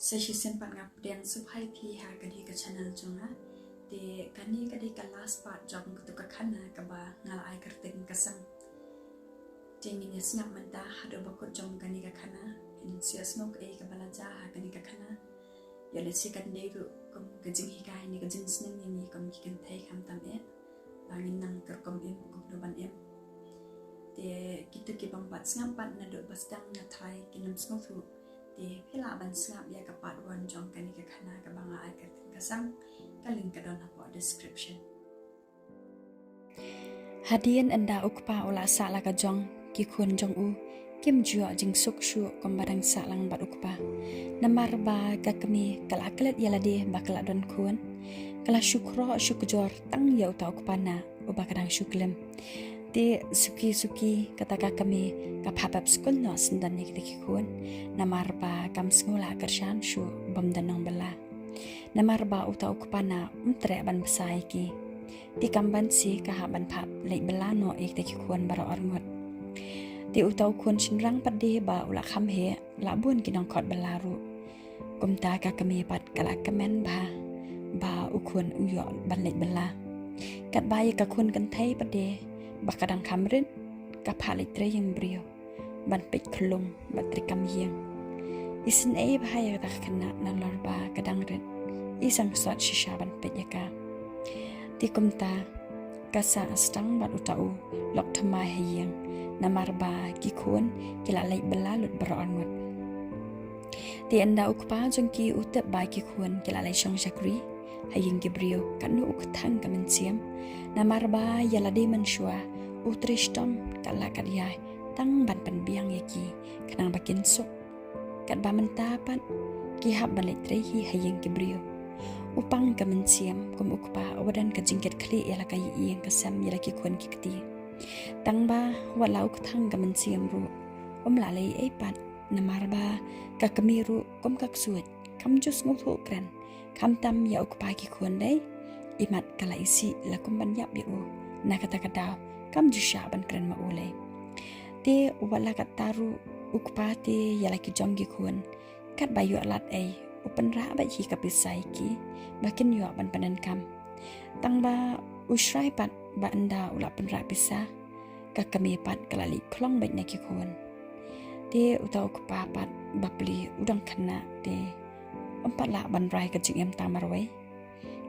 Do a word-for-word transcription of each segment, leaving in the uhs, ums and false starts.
Sa shisien pat nga pdiang sngewbha ïa phi ha kane ka channel jong nga. Te kane ka dei ka last part jong katu ka khana kaba nga la ai kyrteng ka sem. Te ngin ïa sngap mynta haduh ba kut jong kane ka khana. Ngin sa ïa sngew kaei kaba la jia ha kane ka khana. Ïa lehse kan dei ruh kum ka jinghikai ne ka jingsneng ïa ngi kum ki kynthei khamtam eh. Ba ngin nang kyrkum im kumno ban im. Te kito kibym pat sngap pat naduh ba sdang nga tharai kin ym sngewthuh. Te phi lah ban sngap ïa ka part one jong kane ka khana kaba nga ai kyrteng ka sem. Ka link ka don hapoh description. Hadien ynda u kpa u la sah la ka jong, ki khun jong u kim ju ïoh jingsuk shuh kumba dang sah lang bad u kpa. Namar ba ka kmie ka la klet ïa lade ba ka la don khun. Ka la shu khroh shu kjor tang ïa uta u kpa na uba ka dang shu klim. Te suki suki kata ka kmie ka phah pep skul noh syndon ïa kita ki khun. Namar ba kam sngew la kyrshan shuh bym don nongbylla. Namar ba uta u kpa na um treh ban bsa ïa ki. Te kam ban shi ka hap ban phah leit bylla noh ïa kita ki khun baroh arngut. Te uta u khun shynrang pat de ba u la kham heh, la bun ki nongkhot bylla ruh. Kumta ka kmie pat ka la kmen bha ba u khun u ïoh ban leit bylla. Katba ïa ka khun kynthei pat de ba ka dang kham rit, ka phah leit trei ïing briew ban peit khyllung bad treikam ïing. Isynei bha ïa kata ka khynnah nalor ba ka dang rit. I sangsot shisha ban peit ïa ka. Te kumta ka sah sdang bad uta u lok thymmai ha ïing, namar ba ki khun ki la leit bylla lut baroh arngut. Te ynda u kpa jong ki u tip ba ki khun ki la leit shong shakri ha ïing ki briew, katno u kthang ka mynsiem. Namar ba ïa lade mynshuwa u trei shitom kat lad kat ïai tang ban pynbiang ïa ki khnang ba kin suk. Katba mynta pat ki hap ban leit trei hi ha ïing ki briew. U pang ka mynsiem kum u kpa uba don ka jingkit khlieh ïa la ka ïing ka sem, ïa la ki khun ki kti. Tang ba wat la u kthang ka mynsiem ruh um lah leh ei pat, namar ba ka kmie ruh kum ka ksuid kam ju sngewthuh kren. Khamtam ïa u kpa ki khun dei, imat ka la isih la kum ban ïap ïa u. Na kata ka daw kam ju shah ban kren ma u lei. Te wat la katta ruh u kpa te ïa la ki jong ki khun, katba ïoh lad ei u pynrah beit hi ka pisa ïa ki ba kin ïoh ban pyndonkam. Tang ba u shrai pat ba ynda u la pynrah pisa, ka kmie pat ka la leit khlong beit na ki khun. Te uta u kpa pat bapli u dang khynnah te um pat lah ban rai ka jingim tang marwei.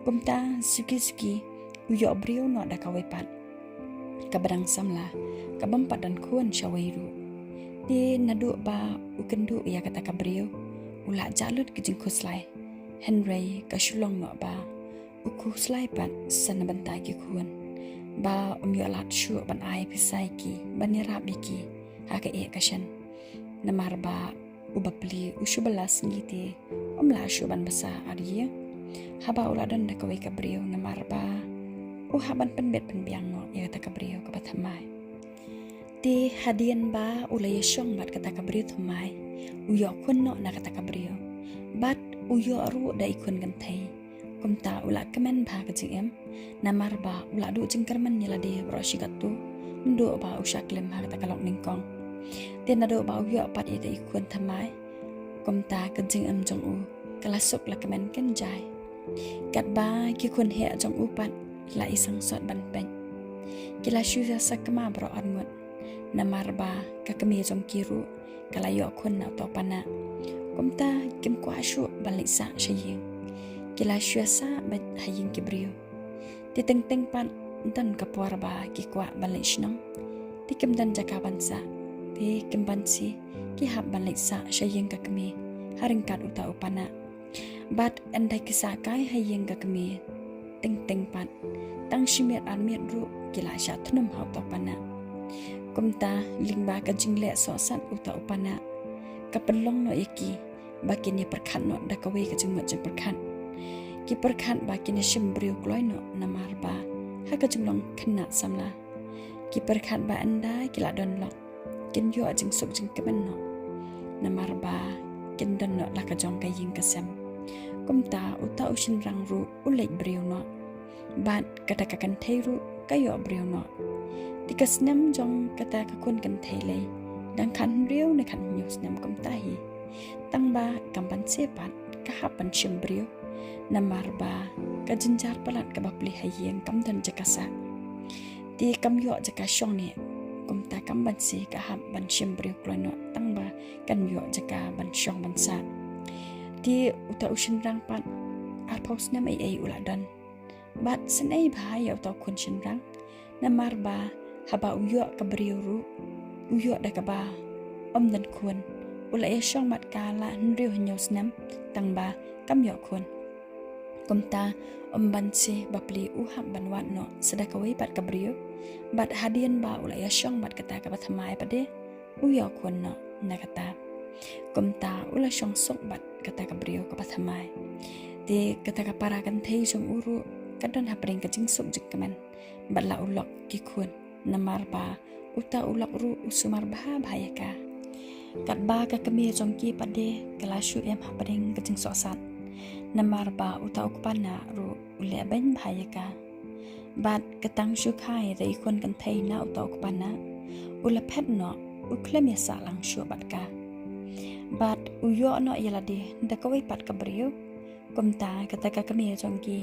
Kumta suki suki u ïoh briew noh da kawei pat kaba dang samla, kabym pat don khun shawei ruh. Te naduh ba u kynduh ïa kata ka briew u la jah lut ka jingkhuslai. Hynrei ka shu long noh ba u khuslai pat sa na bynta ki khun, ba um ïoh lad shuh ban ai pisa ïa ki ban ïarap ïa ki ha ka eh ka shen. Namar ba u bapli u shu bylla sngi te um lah shuh ban bsa ar ïing haba u la don da kawei ka briew, namar ba u hap ban pynbit pynbiang noh ïa kata ka briew kaba thymmai. Te hadien ba u la ïashong bad kata ka briew thymmai, u ïoh khun noh na kata ka briew bad u ïoh ruh da i khun kynthei. Kumta u la kmen bha ka jingim, namar ba u la duh jingkyrmen ïa lade baroh shi katto, ym duh ba u shah klim ha kata ka lok nyngkong. Te naduh ba u ïoh pat ïa i khun thymmai, kumta ka jingim jong u ka la suk la kmen kynjai. Katba ki khun heh jong u pat la i sangsot ban peit, ki la shu ïa sakma baroh arngut. Namar ba ka kmie jong ki ruh ka la ïoh khun na uta u panah. Kumta kim kwah shuh ban leit sah sha ïing. Ki la shu ïa sah beit ha ïing ki briew. Te teng teng pat don ka por ba ki kwah ban leit shnong, te kim don jaka ban sah. Te kim banse ki hap ban leit sah sha ïing ka kmie ha ryngkat uta u panah. Bad ynda ki sah kai ha ïing ka kmie, teng teng pat tang shi miet ar miet ruh ki la shah thnum ha uta u panah. Kumta lyngba ka jingleh sohsat uta u panah, ka pynlong noh ïa ki ba kin ïa pyrkhat noh da kawei ka jingmut jingpyrkhat. Ki pyrkhat ba kin ïa shim briew kloi noh namar ba ha ka jinglong khynnah samla, ki pyrkhat ba ynda ki la don lok kin ïoh jingsuk jingkmen noh, namar ba kin don noh la ka jong ka ïing ka sem. Kumta uta u shynrang ruh u leit briew noh. Bad kata ka kynthei ruh ka ïoh briew noh. Te ka snem jong kata ka khun kynthei lei dang khathynriew ne khathynñiew snem kumta hi. Tang ba kam ban seh pat ka hap ban shim briew. Namar ba ka jynjar palat kaba plie ha ïing kam don jaka sah. Te kam ïoh jaka shong ne. Kumta kam ban seh ka hap ban shim briew kloi noh tang ba kan ïoh jaka ban shong ban sah. Te uta u shynrang pat arphew snem ei ei u la don. Bad sngewbha ïa uta u khun shynrang. Namar ba haba u ïoh ka briew ruh u ïoh da kaba ym don khun. U la ïa shong bad ka la hynriew hynñiew snem tang ba kam ïoh khun. Kumta ym ban seh ba plie u hap ban wad noh sa da kawei pat ka briew. Bad hadien ba u la ïa shong bad kata kaba thymmai pat de u ïoh khun noh na kata. Kumta u la shong suk bad kata ka briew kaba thymmai. Te kata ka para kynthei jong u ruh ka don hapdeng ka jingsuk jingkmen bad la u lok ki khun. Namar ba uta u lok ruh u sumar bha bha ïa ka. Katba ka kmie jong ki pat de ka la shu im hapdeng ka jingsohsat. Namar ba uta u kpa na ruh u leh beiñ bha ïa ka. Bad ka tang shu kha ïa i khun kynthei na uta u kpa na u la phet noh u khlem ïa sah lang shuh bad ka. Bad u ïoh noh ïa lade da kawei pat ka briew. Kumta kata ka kmie jong ki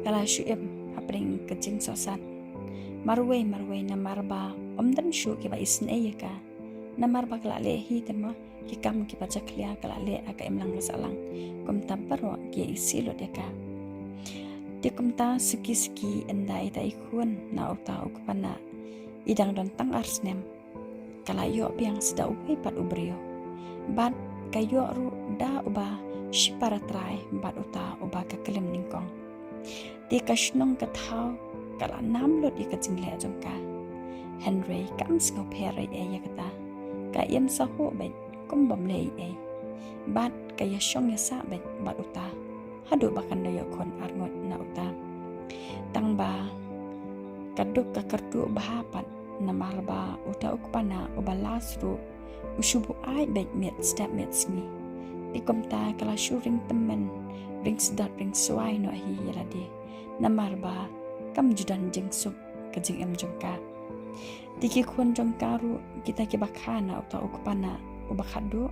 ka la shu im hapdeng ka jingsohsat. Marwei marwei namar ba ym don shuh kiba isynei ïa ka. Namar ba ka la leh hi te ma ki kam kiba jakhlia ka la leh ha ka imlang ka sahlang. Kumta baroh ki isih lut ïa ka. Te kumta suki suki ynda ita i khun na uta u kpa na i dang don tang ar snem. Ka la ïoh biang sa da uwei pat u briew. Bad ka ïoh ruh da uba shipara trai bad uta uba ka klim nyngkong. Te ka shnong ka thaw ka la nam lut ïa ka jingleh jong ka. Hynrei kam sngewpher ei ei ïa kata. Ka im sa ho beit kum bym leh ei ei. Bad ka ïa shong ïa sah beit bad uta. Haduh ba kan da ïoh khun arngut na uta. Tang ba ka duk ka kyrduh bha pat namar ba uta u kpa na uba last ruh u shu buaid beit miet step miet sngi. Te kumta ka la shu ring tymmen ring sdot ring swai noh hi ïa lade. Namar ba kam ju don jingsuk ka jingim jong ka. Te ki khun jong ka ruh kita kiba kha na uta u kpa na uba khatduh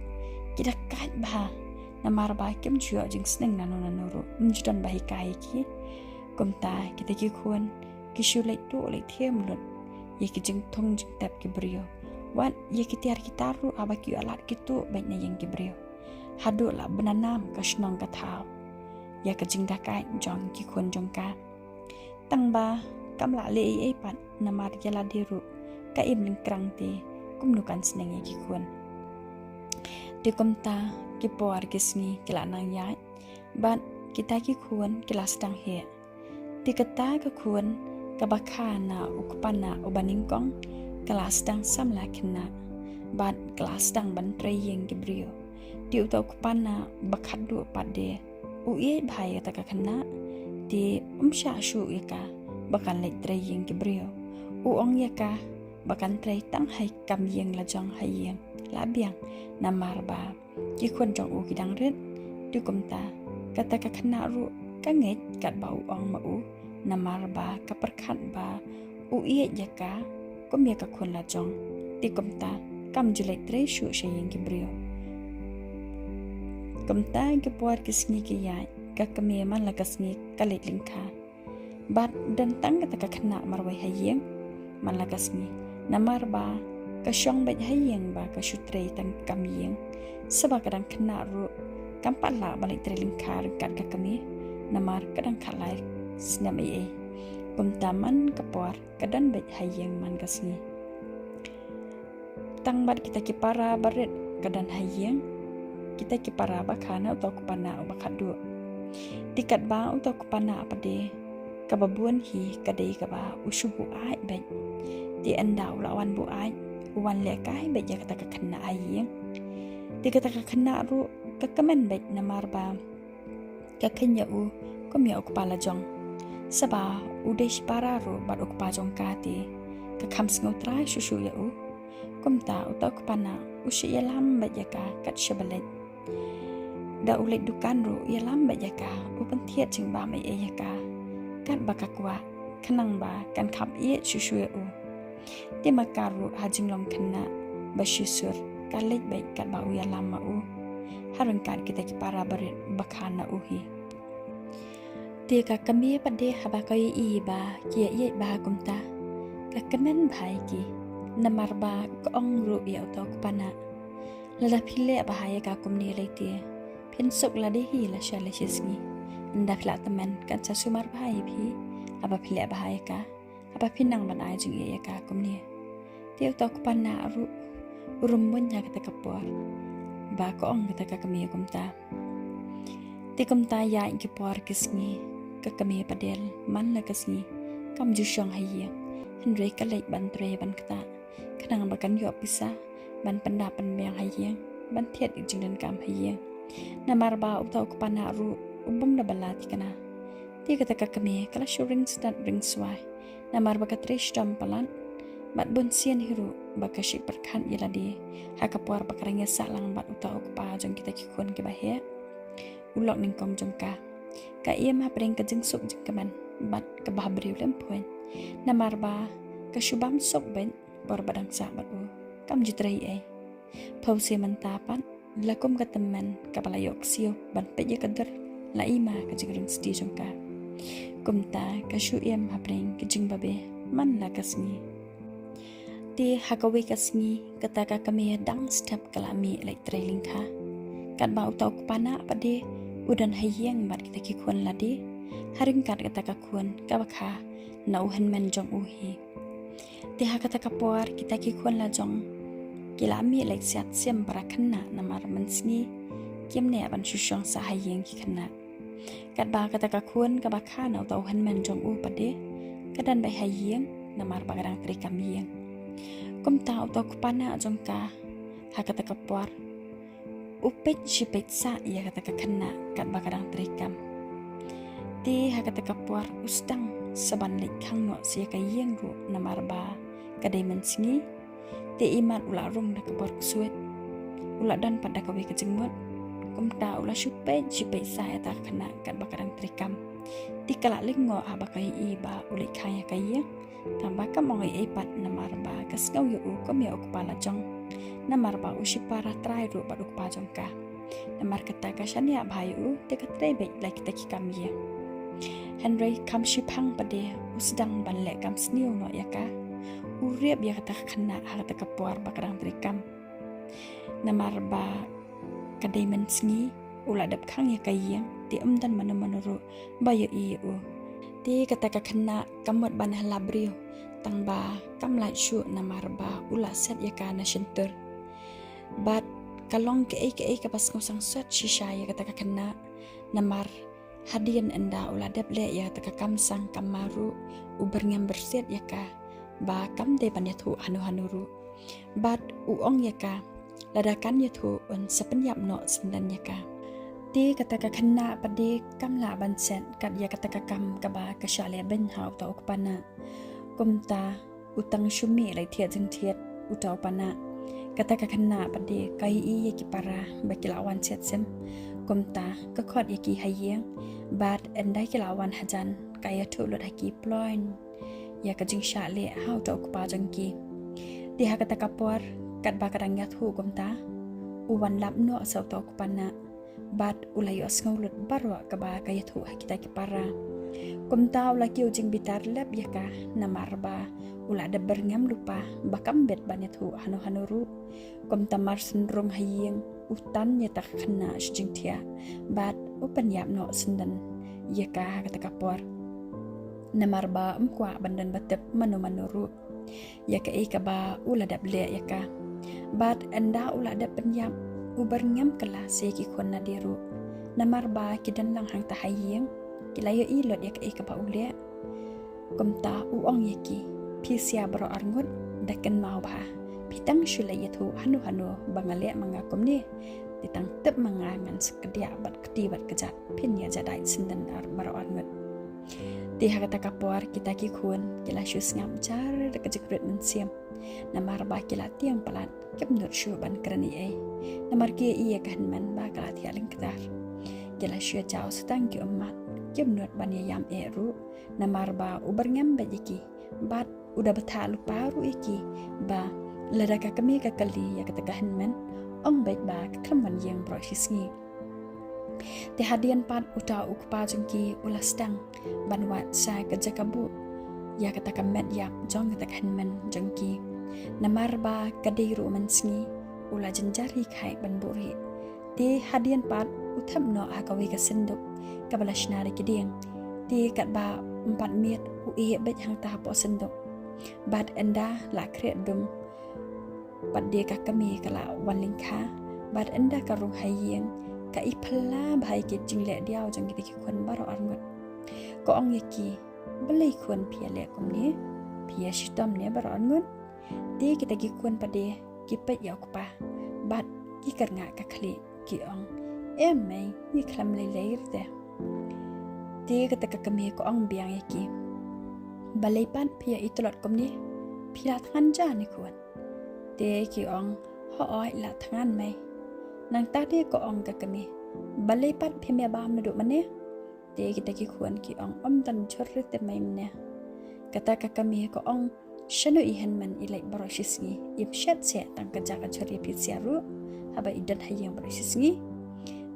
ki da kait bha. Namar ba kim ju ïoh jingsneng nano nano ruh ym ju don ba hikai ïa ki. Kumta kita ki khun ki shu leit tuh leit thiem lut ïa ki jingthung jingtep ki briew. Wat ïa ki tiar ki tar ruh haba ki ïoh lad ki tuh beit na ïing ki briew. Haduh la bnanam ka shnong ka thaw ïa ka jingdakait jong ki khun jong ka. Tang ba kam lah leh ei ei pat namar ïa lade ruh ka im lyngkrang te kumno kan sneng ïa ki khun. Te kumta ki por ki sngi ki la nang ïaid bad kita ki khun ki la sdang heh. Te kata ka khun kaba kha na u kpa na uba nyngkong ka la sdang samla khynnah bad ka la sdang ban trei ïing ki briew. Te uta u kpa na ba khatduh pat de u ïeit bha ïa kata ka khynnah. Te um shah shuh ïa ka ba kan leit trei ïing ki briew. U ong ïa ka ba kan trei tang ha i kam ïing la jong ha ïing la biang namar ba ki khun jong u ki dang rit. Te kumta kata ka khynnah ruh ka ngeit katba u ong ma u namar ba ka pyrkhat ba u ïeit ïa ka kum ïa ka khun la jong. Te kumta kam ju leit trei shuh sha ïing ki briew. Kumta ki por ki sngi ki ïaid ka kmie man la ka sngi ka leit lyngkha. Bad don tang kata ka khynnah marwei ha ïing man la ka sngi. Namar ba ka shong beit ha ïing ba ka shu trei tang kam ïing. Sa ba ka dang khynnah ruh kam pat lah ban leit trei lyngkha ryngkat ka kmie. Namar ka dang khatlai snem ei ei. Kumta man ka por ka don beit ha ïing man ka sngi. Tang bad kita ki para barit ka don ha ïing. Kita ki para ba kha na uta u kpa na uba khatduh. Te katba uta u kpa na pat de kaba bun hi ka dei kaba u shu buaid beit. Te ynda u la wan buaid u wan lehkai beit ïa kata ka khynnah ha ïing. Te kata ka khynnah ruh ka kmen beit namar ba ka kheiñ ïa u kum ïa u kpa la jong. Sa ba u dei shipara ruh bad u kpa jong ka te ka kham sngewtrai shuh shuh ïa u. Kumta uta u kpa na u shu ïalam beit ïa ka kat shaba leit. Da u leit dukan ruh u ïalam beit ïa ka, u pynthied jingbam ei ei ïa ka katba ka kwah khnang ba kan kham ïeit shuh shuh ïa u. Te ma ka ruh ha jinglong khynnah ba shisur ka leit beit katba u ïalam ma u. ha ryngkat kita ki para barit ba kha na u hi. Te ka kmie pat de haba ka ïohi ba ki ïa ïeit bha kumta, ka kmen bha ïa ki. Namar ba ka ong ruh ïa uta u kpa nah, lada phi leh bha ïa ka kumne lei te, phin suk lade hi lashai lashisngi. Ynda phi lah tymmen kan sa sumar bha ïa phi haba phi leh bha ïa ka, haba phi nang ban ai jingïeit ïa ka kumne. Te uta u kpa nah ruh u rymmuiñ ha kata ka por ba ka ong kata ka kmie kumta. Te kumta ïaid ki por ki sngi, ka kmie pat de man la ka sngi kam ju shong ha ïing, hynrei ka leit ban trei ban ktah khnang ba kan ïoh pisa ban pyndap pynbiang ha ïing, ban thied ïa ka jingdonkam ha ïing. Namar ba uta u kpa nah ruh u bym da bylla thikna. Te kata ka kmie ka la shu ring stad ring swai, namar ba ka trei shitom palat bad bun sien hi ruh ba ka shu pyrkhat ïa lade ha ka por ba ka dang ïa sah lang bad uta u kpa jong kita ki khun kiba heh, u lok nyngkong jong ka. Ka im hapdeng ka jingsuk jingkmen bad ka bhabriew lem phuiñ, namar ba ka shu bam suk beit por ba dang sah bad u, kam ju trei ei. Phewse mynta pat la kum ka tymmen kaba la ïoh ksiew ban peit ïa ka dur la i ma ka jingring sti jong ka. Kumta ka shu im hapdeng ka jingbabe man la ka sngi. Te ha kawei ka sngi kata ka kmie dang step ka la mih leit trei lyngkha. Katba uta u kpa nah pat de u don ha ïing bad kita ki khun lade, ha ryngkat kata ka khun kaba kha na u hynmen jong u hi. Te ha kata ka por kita ki khun la jong ki la mih leit siat sim para khynnah, namar mynsngi kim neh ban shu shong sah ha ïing ki khynnah. Katba kata ka khun kaba kha na uta u hynmen jong u pat de ka don beit ha ïing, namar ba ka dang trei kam ïing. Kumta uta u kpa nah jong ka ha kata ka por u peit shi peit sah ïa kata ka khynnah katba ka dang trei kam. Te ha kata ka por u sdang sa ban leit khang noh sha ka ïing ruh, namar ba ka dei mynsngi. Te imat u la rung da ka bor ksuid, u la don pat da kawei ka jingmut. Kumta u la shu peit shi peit sah ïa kata ka khynnah katba ka dang trei kam. Te ka la lyngngoh haba ka ïohi ba u leit khang ïa ka ïing. Tangba kam ong ei ei pat, namar ba ka sngew ïa u kum ïa u kpa la jong, namar ba u shipara trai ruh bad u kpa jong ka. Namar kata ka shaniah bha ïa u, te ka trei beit la kita ki kam ïing. Hynrei kam shipang pat de u sdang ban leh kam sniew noh ïa ka. U riap ïa kata ka khynnah ha kata ka por ba ka dang trei kam. Namar ba ka dei mynsngi, u la dep khang ïa ka ïing, te ym don mano mano ruh ba ïohi ïa u. Te kata ka khynnah ka mut ban ïalap briew, tangba kam lait shuh namar ba u la set ïa ka na shyntur. Bad ka long kaei kaei kaba sngewsih shisha ïa kata ka khynnah, namar hadien ynda u la dep leh ïa kata ka kam sang kam mar ruh, u byrngem byrsiat ïa ka ba kam dei ban ïathuh hano hano ruh. Bad u ong ïa ka, lada kan ïathuh un sa pynïap noh syndon ïa ka. Te kata ka khynnah pat de kam lah ban set kat ïa kata ka kam kaba ka shah leh beiñ ha uta u kpa nah. Kumta u tang shu mih leit thied jingthied uta u kpa nah. Kata ka khynnah pat de ka ïohi ïa ki para ba ki la wan siat sim. Kumta ka khot ïa ki ha ïing, bad ynda ki la wan hajan ka ïathuh lut ha ki ploiñ ïa ka jingshah leh ha uta u kpa jong ki. Te ha kata ka por katba ka dang ïathuh kumta, u wan lap noh sha uta u kpa nah, bad u la ïohsngew lut baroh kaba ka ïathuh ha kita ki para. Kumta u la kiew jingbitar lep ïa ka, namar ba u la dep byrngem lypa ba kam bit ban ïathuh hano hano ruh. Kumta mar shu rung ha ïing, u tan ïa kata ka khynnah sha jingthiah, bad u pynïap noh syndon ïa ka ha kata ka por, namar ba um kwah ban don ba tip mano mano ruh ïa kaei kaba u la dep leh ïa ka. Bad ynda u la dep pynïap, u byrngem kylla sha ki khun lade ruh, namar ba ki don lang hangta ha ïing, ki la ïohi lut ïa kaei kaba u leh. Kumta u ong ïa ki, phi sia baroh arngut, da kynmaw bha, phi tang shu leit ïathuh hano hano ba nga leh ma nga kumne. Te tang tip ma nga ngan sa kdiah bad kti bad kjat, phin ïa jadait syndon ar baroh arngut. Te ha kata ka por kita ki khun ki la shu sngap jar da ka jingkhuid mynsiem, namar ba ki la tieng palat, kim nud shuh ban kren ei ei. Namar ki ïohi ïa ka hynmen ba ka la thiah lyngktar. Ki la shu jaw sa tang ki ummat, kim nud ban ïa ïam eh ruh, namar ba u byrngem beit ïa ki, bad u da bthah lypa ruh ïa ki ba lada ka kmie ka kylli ïa kata ka hynmen, ong beit ba ka khlem wan ïing baroh shi sngi. Te hadien pat uta u kpa jong ki u la sdang ban wad sha ka jaka buh ïa kata ka met ïap jong kata ka hynmen jong ki. Namar ba ka dei ruh mynsngi, u la jynjar hi khai ban buhrieh. Te hadien pat u thep noh ha kawei ka synduk kaba la shna da ki dieng. Te katba um pat miet, u ïeh beit hangta hapoh synduk. Bad ynda la khreh dum, pat de ka kmie ka la wan lyngkha. Bad ynda ka rung ha ïing, ka i phylla bha ïa ki jingleh diaw jong kita ki khun baroh arngut. Ka ong ïa ki, balei khun phi ïa leh kumne? Phi ïa shitom ne baroh arngut? Te kita ki khun pat de ki peit ïa u kpa bad ki kyrngah ka khlieh, ki ong, em mei, ngi khlem lei lei ruh te. Te kata ka kmie ka ong biang ïa ki, balei pat phi ïa i tlot kumne? Phi la thngan ja ne khun? Te ki ong, hooid, la thngan mei. Nangta te ka ong ka kmie, balei pat phim ïa bam naduh mynne? Te kita ki khun ki ong, ym don jhur ruh te mei mynne. Kata ka kmie ka ong, shano i hynmen i leit baroh shi sngi? Im shet seh tang ka jaka jhur ïa phi sha ruh haba i don ha ïing baroh shi sngi?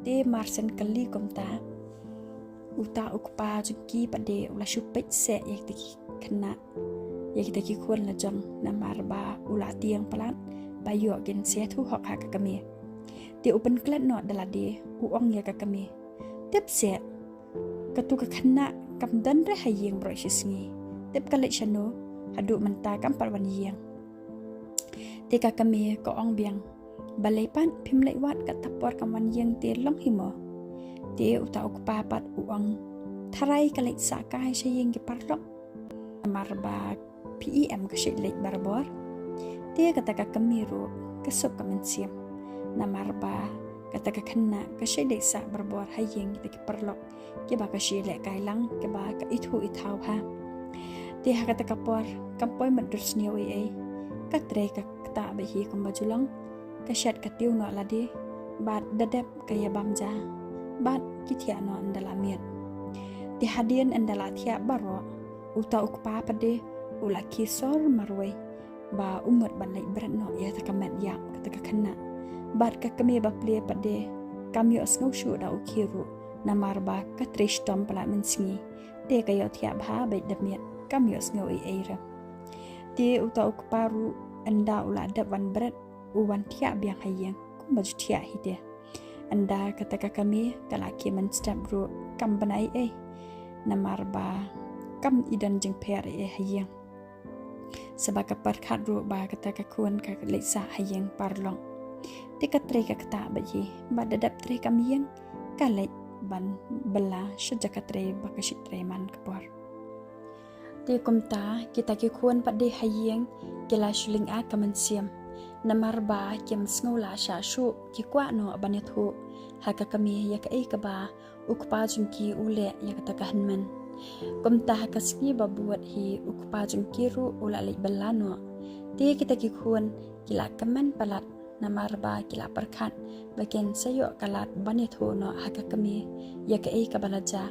Te mar shen kali kumta, uta u kpa jong ki pat de u la shu peit seh ïa kita ki khynnah, ïa kita ki khun la jong, namar ba u la tieng palat ba ïoh kin sa ïathuh hok ha ka kmie. Te u pynklet noh da lade, u ong ïa ka kmie, tip seh, katu ka khynnah kam don re ha ïing baroh shi sngi. Tip ka leit shano haduh mynta kam pat wan ïing? Te ka kmie ka ong biang, balei pat phim leit wad, kata por kam wan ïing te long hi mo? Te uta u kpa pat u ong, tharai ka leit sah kai sha ïing ki paralok. Namar ba phi i em ka shait leit barabor. Te kata ka kmie ruh ka suk ka mynsiem, namar ba kata ka khynnah ka shait leit sah barabor ha ïing kita ki paralok kiba ka shait leh kai lang, kiba ka ithuh ithaw bha. Te ha kata ka por kam poi mutdur sniew ei ei, ka trei ka ktah beit hi kumba ju long. Ka shet ka tiew noh lade bad da dep ka ïa bam ja bad ki thiah noh ynda la miet. Te hadien ynda la thiah baroh, uta u kpa pat de u la khie sor marwei ba u mut ban leit bret noh ïa kata ka met ïap kata ka khynnah. Bad ka kmie ba plie pat de kam ïohsngew shuh da u khie ruh, namar ba ka trei shitom palat mynsngi. Te ka ïohthiah bha beit da miet, kam ïohsngew ei ei ruh. Te uta u kpa ruh ynda u la dep wan bret, u wan thiah biang ha ïing kumba ju thiah hi te. Ynda kata ka kmie ka la khie mynstep ruh kam bna ei ei, namar ba kam i don jingpher ei ei ha ïing. Sa ba ka pyrkhat ruh ba kata ka khun ka leit sah ha ïing paralok. Te ka trei ka ktah beit hi, bad da dep trei kam ïing ka leit ban bylla sha jaka trei ba ka shait trei man ka por. Te kumta kita ki khun pat de ha ïing ki la shu lyngngoh ka mynsiem, namar ba kim sngew lah shah shuh, ki kwah noh ban ïathuh ha ka kmie ïa kaei kaba u kpa jong ki u leh ïa kata ka hynmen. Kumta ha ka sngi ba bud hi u kpa jong ki ruh u la leit bylla noh. Te kita ki khun ki la kmen palat, namar ba ki la pyrkhat ba kin sa ïoh ka lad ban ïathuh noh ha ka kmie ïa kaei kaba la jia.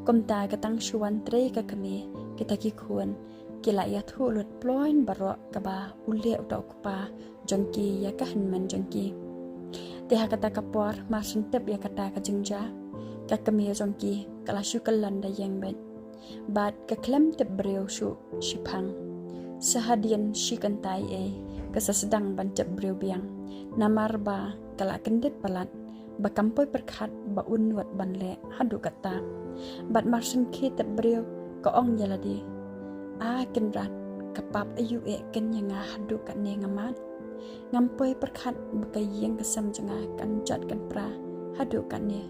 Kumta ka tang shu wan trei ka kmie, kita ki khun ki la ïathuh lut ploiñ baroh kaba u leh uta u kpa jong ki ïa ka hynmen jong ki. Te ha kata ka por, mar shen tip ïa kata ka jingjia, ka kmie jong ki ka la shu kyllon da ïeng beit, bad ka khlem tip briew shuh shiphang. Sa hadien shi kynta ei ei ka sa sdang ban tip briew biang, namar ba ka la kyndit palat ba kam poi pyrkhat ba un nud ban leh haduh katta. Bad mar shen khie tip briew ka ong ïa lade, a Kynrad, ka pap aïu eh kin ïa nga haduh katne nga mad. Ngam poi pyrkhat ba ka ïing ka sem jong nga kan jot kan pra haduh katne.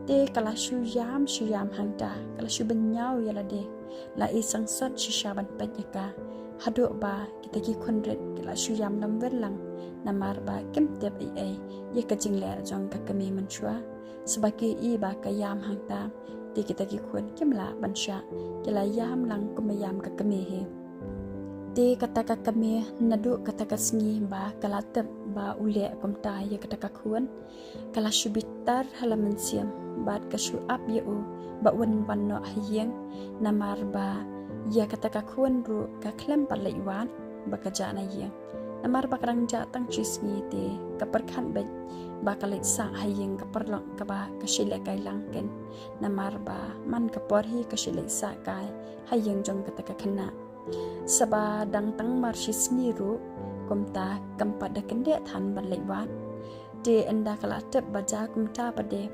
Te ka la shu ïam shu ïam hangta, ka la shu bynñiaw ïa lade, la i sangsot shisha ban peit ïa ka, haduh ba kita ki khun rit ki la shu ïam lamwir lang, namar ba kim tip ei ei ïa ka jingleh jong ka kmie mynshuwa. Sa ba ki i ba ka ïam hangta, te kita ki khun kim lah ban shah, ki la ïam lang kumba ïam ka kmie hi. Te kata ka kmie, naduh kata ka sngi ba ka la tip ba u leh kumta ïa kata ka khun, ka la shu bitar ha la mynsiem, bad ka shu ap ïa u ba un wan noh ha ïing, namar ba ïa kata ka khun ruh ka khlem pat leit wad ba ka jah na ïing. Namar ba ka dang jah tang shi sngi te ka pyrkhat beit ba ka leit sah ha ïing ka paralok kaba ka shu lehkai lang kein. Namar ba man ka por hi ka shu leit sah kai ha ïing jong kata ka khynnah. Saba dang tang mar shi sngi ruh, kumta kam pat da kyndit than ban leit wad. Te ynda ka la tip ba jia kumta pat de,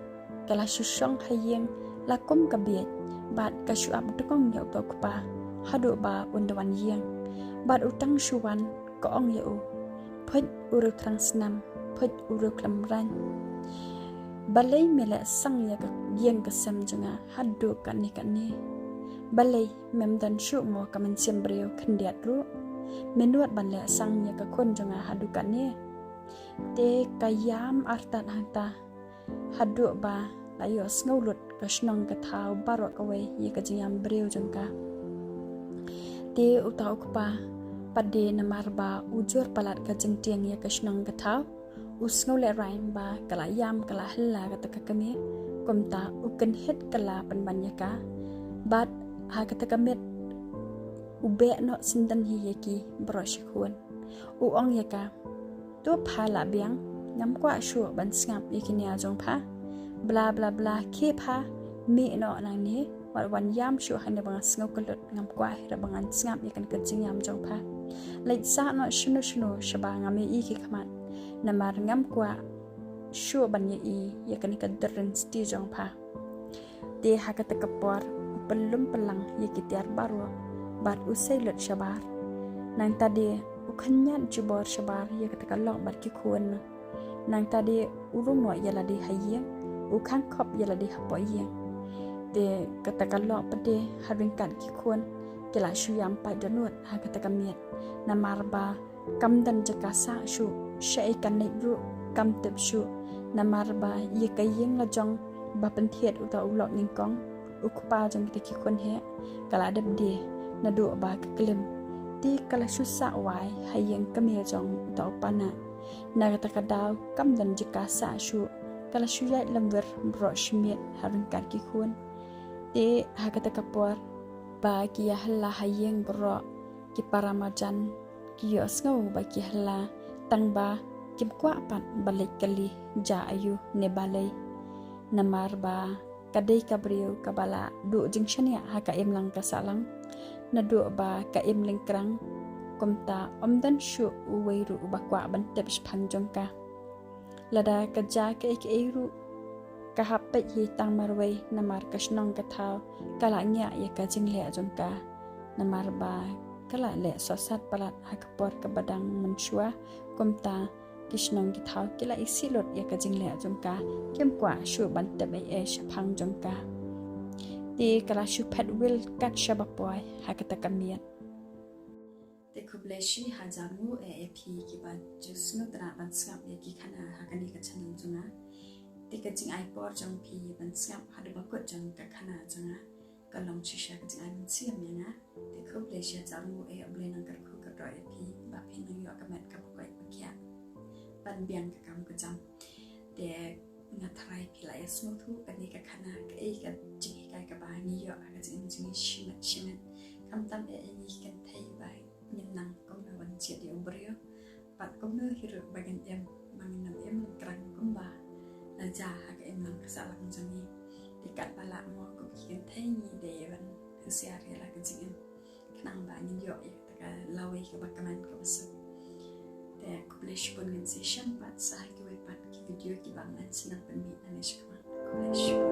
ka la shu shong ha ïing la kum ka bieit, bad ka shu ap dkong ïa uta u kpa haduh ba un da wan ïing. Bad u tang shu wan, ka ong ïa u, "Phuit u riew thrang snam, phuit u riew khlem raiñ. Balei me leh sang ïa ka ïing ka sem jong nga haduh katne katne? Balei mem don shuh mo ka mynsiem briew khyndiat ruh? Me nud ban leh sang ïa ka khun jong nga haduh katne?" Te ka ïam artat hangta haduh ba la ïohsngew lut ka shnong ka thaw baroh kawei ïa ka jingïam briew jong ka. Te uta u kpa pat de, namar ba u jur palat ka jingtieng ïa ka shnong ka thaw, u sngew lehraiñ ba ka la ïam ka la hylla kata ka kmie, kumta u kynhit ka la pynban ïa ka. Bad ha kata ka miet u beh noh syndon hi ïa ki baroh shi khun. U ong ïa ka, "To pha lah biang, ngam kwah shuh ban sngap ïa ki nia jong pha. Bla bla bla, khie pha, mih noh nangne, wat wan ïam shuh hangne ba nga sngew kyllut, ngam kwah hi ruh ba ngan sngap ïa kane ka jingïam jong pha. Leit sah noh shano shano shaba ngam ïohi ki khmat, namar ngam kwah shuh ban ïohi ïa kane ka drin sti jong pha." Te ha kata ka por u pynlum pynlang ïa ki tiar baroh bad u sei lut shabar. Nangta de u khynñiat jubor shabar ïa kata ka lok bad ki khun. Nangta de u rung noh ïa lade ha ïing, u khang khop ïa lade hapoh ïing. Te kata ka lok pat de ha ryngkat ki khun ki la shu ïam paid dohnud ha kata ka miet. Namar ba kam don jaka sah shuh, shaei kan leit ruh kam tip shuh. Namar ba ïa ka ïing la jong ba pynthied uta u lok nyngkong, u kpa jong kita ki khun heh, ka la dep die naduh ba ka klim. Te ka la shu sah wai ha ïing kmie jong uta u panah. Na kata ka daw kam don jaka sah shuh, ka la shu ïaid lymwir baroh shi miet ha ryngkat ki khun. Te ha kata ka por ba ki ïa hylla ha ïing baroh, ki para marjan ki ïohsngew ba ki hylla, tang ba kim kwah pat ban leit kylli jia aïu ne balei. Namar ba ka dei ka briew kaba la duh jingshaniah ha ka imlang ka sahlang, naduh ba ka im lyngkrang, kumta ym don shuh uwei ruh uba kwah ban tip shaphang jong ka. Lada ka jia kaei kaei ruh, ka hap peit hi tang marwei, namar ka shnong ka thaw ka la ngiah ïa ka jingleh jong ka. Namar ba ka la leh sohsat palat ha ka por kaba dang mynshuwa, kumta ki shnong ki thaw ki la isih lut ïa ka jingleh jong ka, kim kwah shuh ban tip ei ei shaphang jong ka. Te ka la shu phet wil kat shaba poi ha kata ka miet. Te khublei shi hajar nguh eh ïa phi kiba ju sngewtynnat ban sngap ïa ki khana ha kane ka channel jong nga. Te ka jingai por jong phi ban sngap haduh ba kut jong ka khana jong nga ka long shisha ka jingai mynsiem ïa nga. Te khublei shi hajar nguh eh, U Blei nang kyrkhu kyrdoh ïa phi ba phin nang ïoh ka met kaba koit ba khiah ban biang ka kam ka jam. Te nga tharai phi la ïa sngewthuh kane ka khana, kaei ka jinghikai kaba ngi ïoh ha ka jingim jong ngi shimet shimet. Khamtam eh ïa ngi kynthei ba ngin nang kumno ban jied ïa u briew, bad kumno hi ruh ba ngin im ba ngin ym im lyngkrang kumba la jia ha ka imlang ka sahlang jong ngi. Te katba lah mo kum ki kynthei ngi dei ban husiar ïa la ka jingim khnang ba ngin ïoh ïa kata ka lawei kaba kmen kaba suk. Te khublei shibun, ngin sa ïashem pat sa ha kiwei pat ki video kiba ngan sa nang pynmih nangne shakhmat. Khublei shibun.